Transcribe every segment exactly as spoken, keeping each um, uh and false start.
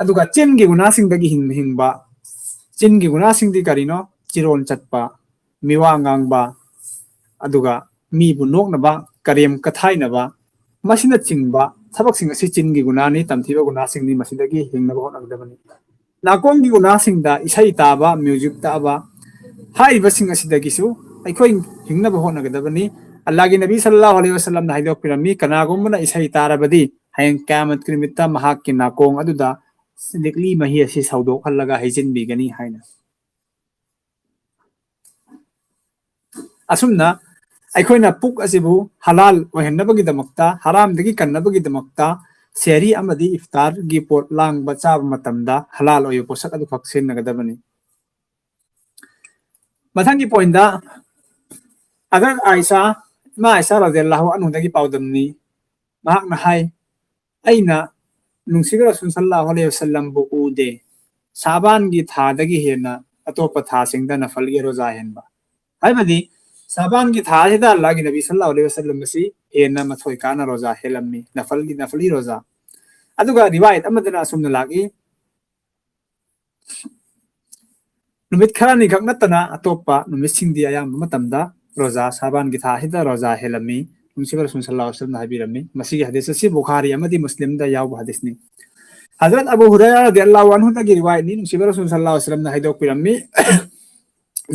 ꯑꯗꯨꯒ ꯆꯤꯟꯒꯤ ꯒꯨꯅꯥꯁꯤꯡꯗꯒꯤ ꯍꯤꯡ-, ꯍꯤꯡꯕ꯫ ꯆꯤꯟꯒꯤ ꯒꯨꯅꯥꯁꯤꯡꯗꯤ ꯀꯔꯤꯅꯣ? ꯆꯤꯔꯣꯟ ꯆꯠꯄ, ꯃꯤꯋꯥ ꯉꯥꯡꯕ, ꯑꯗꯨꯒ ꯃꯤꯕꯨ ꯅꯣꯛꯅꯕ, ꯀꯔꯦꯝ ꯀꯊꯥꯏꯅꯕ, ꯃꯁꯤꯅꯆꯤꯡꯕ ꯊꯕꯛꯁꯤꯡ ꯑꯁꯤ ꯆꯤꯟꯒꯤ ꯒꯨꯅꯥꯅꯤ, ꯇꯝꯊꯤꯕ ꯒꯨꯅꯥꯁꯤꯡꯅꯤ, ꯃꯁꯤꯗꯒꯤ ꯍꯤꯡꯅꯕ ꯍꯣꯠꯅꯒꯗꯕꯅꯤ꯫ ꯅꯥꯀꯣꯡꯒꯤ ꯒꯨꯅꯥꯁꯤꯡꯗ ꯏꯁꯩ ꯇꯥꯕ, ꯃ꯭ꯌꯨꯖꯤꯛ ꯇꯥꯕ, ꯍꯥꯏꯔꯤꯕꯁꯤꯡ ꯑꯁꯤꯗꯒꯤꯁꯨ ꯑꯩꯈꯣꯏ ꯍꯤꯡꯅꯕ ꯍꯣꯠꯅꯒꯗꯕꯅꯤ꯫ ꯑꯜꯂꯥꯍꯒꯤ ꯅꯕꯤ ꯁꯜꯂꯜꯂꯥꯍꯨ ꯑꯂꯩꯍꯤ ꯋꯥꯁꯜꯂꯝꯅ ꯍꯥꯏꯗꯣꯛꯄꯤꯔꯝꯃꯤ, ꯀꯅꯥꯒꯨꯝꯕꯅ ꯏꯁꯩ ꯇꯥꯔꯕꯗꯤ ꯍꯌꯦꯡ ꯀꯌꯥꯃꯠꯀꯤ ꯅꯨꯃꯤꯠꯇ ꯃꯍꯥꯛꯀꯤ ꯅꯥꯀꯣꯡ ꯑꯗꯨꯗ ꯂꯤꯛꯂꯤ ꯃꯍꯤ ꯑꯁꯤ ꯁꯧꯗꯣꯛꯍꯜꯂꯒ ꯍꯩꯖꯤꯟꯕꯤꯒꯅꯤ ꯍꯥꯏꯅ꯫ ꯑꯁꯨꯝꯅ ꯑꯩꯈꯣꯏꯅ ꯄꯨꯛ ꯑꯁꯤꯕꯨ ꯍꯂꯥꯜ ꯑꯣꯏꯍꯟꯅꯕꯒꯤꯗꯃꯛꯇ, ꯍꯔꯥꯝꯗꯒꯤ ꯀꯟꯅꯕꯒꯤꯗꯃꯛꯇ, ꯁꯦꯍꯔꯤ ꯑꯃꯗꯤ ꯏꯐꯇꯥꯔꯒꯤ ꯄꯣꯠ ꯂꯥꯡꯕ ꯆꯥꯕ ꯃꯇꯝꯗ ꯍꯂꯥꯜ ꯑꯣꯏꯕ ꯄꯣꯠꯁꯛ ꯑꯗꯨꯈꯛ ꯁꯤꯖꯤꯟꯅꯒꯗꯕꯅꯤ꯫ ꯃꯊꯪꯒꯤ ꯄꯣꯏꯟꯗ, ꯑꯒꯔ ꯑꯥꯏꯁꯥ, ꯏꯃꯥ ꯑꯥꯏꯁꯥ ꯔꯖꯤꯌꯜꯂꯥꯍꯨ ꯑꯟꯍꯨꯗꯒꯤ ꯄꯥꯎꯗꯝꯅꯤ꯫ ꯃꯍꯥꯛꯅ ꯍꯥꯏ, ꯑꯩꯅ ꯅꯨꯡꯁꯤꯕ ꯔꯁꯨꯜ ꯁꯜꯂꯜꯂꯥꯍꯨ ꯑꯂꯩꯍꯤ ꯋꯥꯁꯜꯂꯝꯕꯨ ꯎꯗꯦ, ꯁꯥꯕꯥꯟꯒꯤ ꯊꯥꯗꯒꯤ ꯍꯦꯟꯅ ꯑꯇꯣꯞꯄ ꯊꯥꯁꯤꯡꯗ ꯅꯐꯜꯒꯤ ꯔꯣꯖꯥ ꯍꯦꯟꯕ꯫ ꯍꯥꯏꯕꯗꯤ, ꯁꯥꯕꯥꯟꯒꯤ ꯊꯥ ꯑꯁꯤꯗ ꯑꯜꯂꯥꯍꯒꯤ ꯅꯕꯤ ꯁꯜꯂꯜꯂꯥꯍꯨ ꯑꯂꯩꯍꯤ ꯋꯥꯁꯜꯂꯝ ꯑꯁꯤ ꯍꯦꯟꯅ ꯃꯊꯣꯏ ꯀꯥꯅ ꯔꯣꯖꯥ ꯍꯦꯜꯂꯝꯃꯤ, ꯅꯐꯜꯒꯤ, ꯅꯐꯜꯒꯤ ꯔꯣꯖꯥ꯫ ꯑꯗꯨꯒ ꯔꯤꯋꯥꯌꯠ ꯑꯃꯗꯅ ꯑꯁꯨꯝꯅ ꯂꯥꯛꯏ, ꯅꯨꯃꯤꯠ ꯈꯔꯅꯤꯈꯛ ꯅꯠꯇꯅ ꯑꯇꯣꯞꯄ ꯅꯨꯃꯤꯠꯁꯤꯡꯗꯤ ꯑꯌꯥꯝꯕ ꯃꯇꯝꯗ ꯔꯣꯖꯥ, ꯁꯥꯕꯥꯟꯒꯤ ꯊꯥ ꯑꯁꯤꯗ ꯔꯣꯖꯥ ꯍꯦꯜꯂꯝꯃꯤ, ꯅꯨꯡꯁꯤꯕ ꯔꯁꯨꯜ ꯁꯜꯂꯜꯂꯥꯍꯨ ꯑꯂꯩꯍꯤ ꯋꯥꯁꯜꯂꯝꯅ ꯍꯥꯏꯕꯤꯔꯝꯃꯤ꯫ ꯃꯁꯤꯒꯤ ꯍꯗꯤꯁ ꯑꯁꯤ ꯕꯨꯈꯥꯔꯤ ꯑꯃꯗꯤ ꯃꯨꯁꯂꯤꯝꯗ ꯌꯥꯎꯕ ꯍꯗꯤꯁꯅꯤ꯫ ꯍꯖꯔꯠ ꯑꯕꯨ ꯍꯨꯔꯥꯏꯔꯥ ꯔꯗꯤꯌꯜꯂꯥꯍꯨ ꯑꯟꯍꯨꯗꯒꯤ ꯔꯤꯋꯥꯌꯠꯅꯤ, ꯅꯨꯡꯁꯤꯕ ꯔꯁꯨꯜ ꯁꯜꯂꯜꯂꯥꯍꯨ ꯑꯂꯩꯍꯤ ꯋꯥꯁꯜꯂꯝꯅ ꯍꯥꯏꯗꯣꯛꯄꯤꯔꯝꯃꯤ,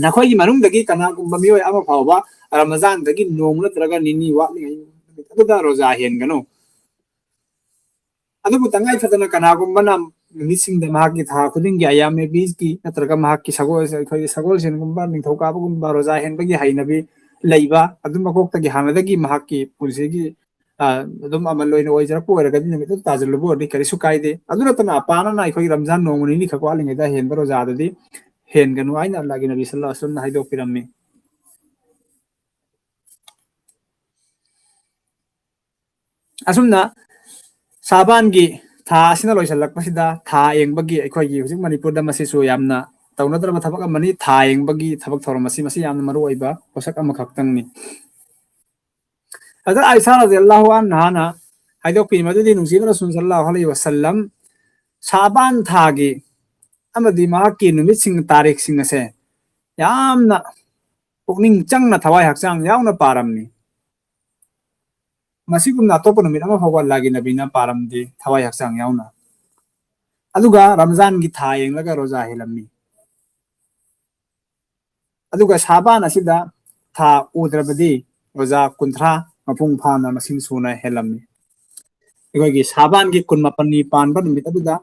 ꯅꯈꯣꯏꯒꯤ ꯃꯅꯨꯡꯗꯒꯤ ꯀꯅꯥꯒꯨꯝꯕ ꯃꯤꯑꯣꯏ ꯑꯃ ꯐꯥꯎꯕ ꯔꯃꯖꯥꯟꯗꯒꯤ ꯅꯣꯡꯃ ꯅꯠꯇ꯭ꯔꯒ ꯅꯤꯅꯤ ꯋꯥꯠꯂꯤꯉꯩ ꯅꯨꯃꯤꯠ ꯑꯗꯨꯗ ꯔꯣꯖꯥ ꯍꯦꯟꯒꯅꯨ꯫ ꯑꯗꯨꯕꯨ ꯇꯉꯥꯏ ꯐꯗꯅ ꯀꯅꯥꯒꯨꯝꯕꯅ ꯅꯨꯃꯤꯠꯁꯤꯡꯗ ꯃꯍꯥꯛꯀꯤ ꯊꯥ ꯈꯨꯗꯤꯡꯒꯤ ꯑꯌꯥꯝ ꯑꯦ ꯕꯤꯖꯀꯤ ꯅꯠꯇ꯭ꯔꯒ ꯃꯍꯥꯛꯀꯤ ꯁꯒꯣꯜ, ꯑꯩꯈꯣꯏꯒꯤ ꯁꯒꯣꯜꯁꯦꯟꯒꯨꯝꯕ, ꯅꯤꯡꯊꯧꯀꯥꯕꯒꯨꯝꯕ ꯔꯣꯖꯥ ꯍꯦꯟꯕꯒꯤ ꯍꯩꯅꯕꯤ ꯂꯩꯕ, ꯑꯗꯨꯝ ꯃꯀꯣꯛꯇꯒꯤ ꯍꯥꯟꯅꯗꯒꯤ ꯃꯍꯥꯛꯀꯤ ꯄꯨꯟꯁꯤꯒꯤ, ꯑ, ꯑꯗꯨꯝ ꯑꯃꯜ ꯑꯣꯏꯅ ꯑꯣꯏꯖꯔꯛꯄ ꯑꯣꯏꯔꯒꯗꯤ ꯅꯨꯃꯤꯠꯇꯨ ꯇꯥꯁꯤꯜꯂꯨꯕ ꯑꯣꯏꯔꯗꯤ ꯀꯔꯤꯁꯨ ꯀꯥꯏꯗꯦ꯫ ꯑꯗꯨ ꯅꯠꯇꯅ ꯑꯄꯥꯅꯅ ꯑꯩꯈꯣꯏꯒꯤ ꯔꯝꯖꯥꯟ ꯅꯣꯡꯃ ꯅꯤꯅꯤ ꯈꯛ ꯋꯥꯠꯂꯤꯉꯩꯗ ꯍꯦꯟꯕ ꯔꯣꯖꯥꯗꯨꯗꯤ ꯍꯦꯟꯒꯅꯨ ꯍꯥꯏꯅ ꯑꯜꯂꯥꯍꯒꯤ ꯅꯕꯤ ꯁꯜꯂꯜꯂꯥꯍꯨ ꯑꯂꯩꯍꯤ ꯋꯥꯁꯜꯂꯝꯅ ꯍꯥꯏꯗꯣꯛꯄꯤꯔꯝꯃꯤ꯫ ꯑꯁꯨꯝꯅ ꯁꯥꯕꯥꯟꯒꯤ ꯊꯥ ꯑꯁꯤꯅ ꯂꯣꯏꯁꯤꯜꯂꯛꯄꯁꯤꯗ ꯊꯥ ꯌꯦꯡꯕꯒꯤ, ꯑꯩꯈꯣꯏꯒꯤ ꯍꯧꯖꯤꯛ ꯃꯅꯤꯄꯨꯔꯗ ꯃꯁꯤꯁꯨ ꯌꯥꯝꯅ ꯇꯧꯅꯗ꯭ꯔꯕ ꯊꯕꯛ ꯑꯃꯅꯤ꯫ ꯊꯥ ꯌꯦꯡꯕꯒꯤ ꯊꯕꯛ ꯊꯧꯔꯝ ꯑꯁꯤ, ꯃꯁꯤ ꯌꯥꯝꯅ ꯃꯔꯨ ꯑꯣꯏꯕ ꯄꯣꯠꯁꯛ ꯑꯃꯈꯛꯇꯪꯅꯤ꯫ ꯍꯖꯔꯠ ꯑꯥꯏꯁꯥ ꯔꯗꯤꯌꯜꯂꯥꯍꯨ ꯑꯟꯍꯥꯅ ꯍꯥꯏꯗꯣꯛꯄꯤ ꯃꯗꯨꯗꯤ ꯅꯨꯡꯁꯤꯕ ꯔꯁꯨꯜ ꯁꯜꯂꯜꯂꯥꯍꯨ ꯑꯂꯩꯍꯤ ꯋꯥꯁꯜꯂꯝ ꯁꯥꯕꯥꯟ ꯊꯥꯒꯤ ꯑꯃꯗꯤ ꯃꯍꯥꯛꯀꯤ ꯅꯨꯃꯤꯠꯁꯤꯡ, ꯇꯥꯔꯤꯛꯁꯤꯡ ꯑꯁꯦ ꯌꯥꯝꯅ ꯄꯨꯛꯅꯤꯡ ꯆꯪꯅ, ꯊꯋꯥꯏ ꯍꯛꯆꯥꯡ ꯌꯥꯎꯅ ꯄꯥꯔꯝꯃꯤ꯫ ꯃꯁꯤꯒꯨꯝꯅ ꯑꯇꯣꯞꯄ ꯅꯨꯃꯤꯠ ꯑꯃ ꯐꯥꯎꯕ ꯑꯜꯂꯥꯒꯤ ꯅꯕꯤꯅ ꯄꯥꯔꯝꯗꯦ ꯊꯋꯥꯏ ꯍꯛꯆꯥꯡ ꯌꯥꯎꯅ꯫ ꯑꯗꯨꯒ ꯔꯝꯖꯥꯟꯒꯤ ꯊꯥ ꯌꯦꯡꯂꯒ ꯔꯣꯖꯥ ꯍꯦꯜꯂꯝꯃꯤ꯫ ꯑꯗꯨꯒ ꯁꯥꯕꯥꯟ ꯑꯁꯤꯗ ꯊꯥ ꯎꯗ꯭ꯔꯕꯗꯤ ꯔꯣꯖꯥ ꯀꯨꯟꯊ꯭ꯔꯥ ꯃꯄꯨꯡ ꯐꯥꯅ ꯃꯁꯤꯡ ꯁꯨꯅ ꯍꯦꯜꯂꯝꯃꯤ꯫ ꯑꯩꯈꯣꯏꯒꯤ ꯁꯥꯕꯥꯟꯒꯤ ꯀꯨꯟꯃꯥꯄꯟꯅꯤ ꯄꯥꯟꯕ ꯅꯨꯃꯤꯠ ꯑꯗꯨꯗ,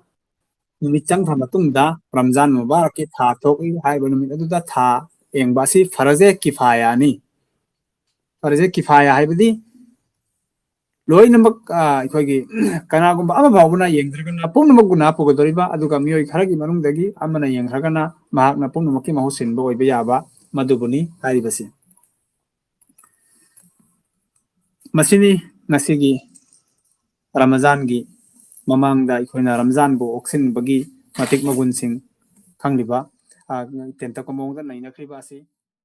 ꯅꯨꯃꯤꯠ ꯆꯪꯈ꯭ꯔ ꯃꯇꯨꯡꯗ ꯔꯝꯖꯥꯟ ꯃꯨꯕꯥꯔꯛꯀꯤ ꯊꯥ ꯊꯣꯛꯏ ꯍꯥꯏꯕ ꯅꯨꯃꯤꯠ ꯑꯗꯨꯗ ꯊꯥ ꯌꯦꯡꯕ ꯑꯁꯤ ꯐꯔꯖꯦ ꯀꯤꯐꯥꯌꯥꯅꯤ꯫ ꯐꯔꯖꯦ ꯀꯤꯐꯥꯌꯥ ꯍꯥꯏꯕꯗꯤ ꯂꯣꯏꯅꯃꯛ, ꯑ, ꯑꯩꯈꯣꯏꯒꯤ ꯀꯅꯥꯒꯨꯝꯕ ꯑꯃ ꯐꯥꯎꯕꯅ ꯌꯦꯡꯗ꯭ꯔꯒꯅ ꯄꯨꯝꯅꯃꯛ ꯒꯨꯅꯥ ꯄꯨꯒꯗꯧꯔꯤꯕ, ꯑꯗꯨꯒ ꯃꯤꯑꯣꯏ ꯈꯔꯒꯤ ꯃꯅꯨꯡꯗꯒꯤ ꯑꯃꯅ ꯌꯦꯡꯈ꯭ꯔꯒꯅ ꯃꯍꯥꯛꯅ ꯄꯨꯝꯅꯃꯛꯀꯤ ꯃꯍꯨꯠ ꯁꯤꯟꯕ ꯑꯣꯏꯕ ꯌꯥꯕ, ꯃꯗꯨꯕꯨꯅꯤ ꯍꯥꯏꯔꯤꯕꯁꯤ꯫ ꯃꯁꯤꯅꯤ ꯉꯁꯤꯒꯤ ꯔꯃꯖꯥꯟꯒꯤ ꯃꯃꯥꯡꯗ ꯑꯩꯈꯣꯏꯅ ꯔꯝꯖꯥꯟꯕꯨ ꯑꯣꯛꯁꯤꯟꯕꯒꯤ ꯃꯇꯤꯛ ꯃꯒꯨꯟꯁꯤꯡ ꯈꯪꯂꯤꯕ, ꯑ, ꯇꯦꯟꯇꯛꯄ ꯃꯑꯣꯡꯗ ꯅꯩꯅꯈ꯭ꯔꯤꯕ ꯑꯁꯤ꯫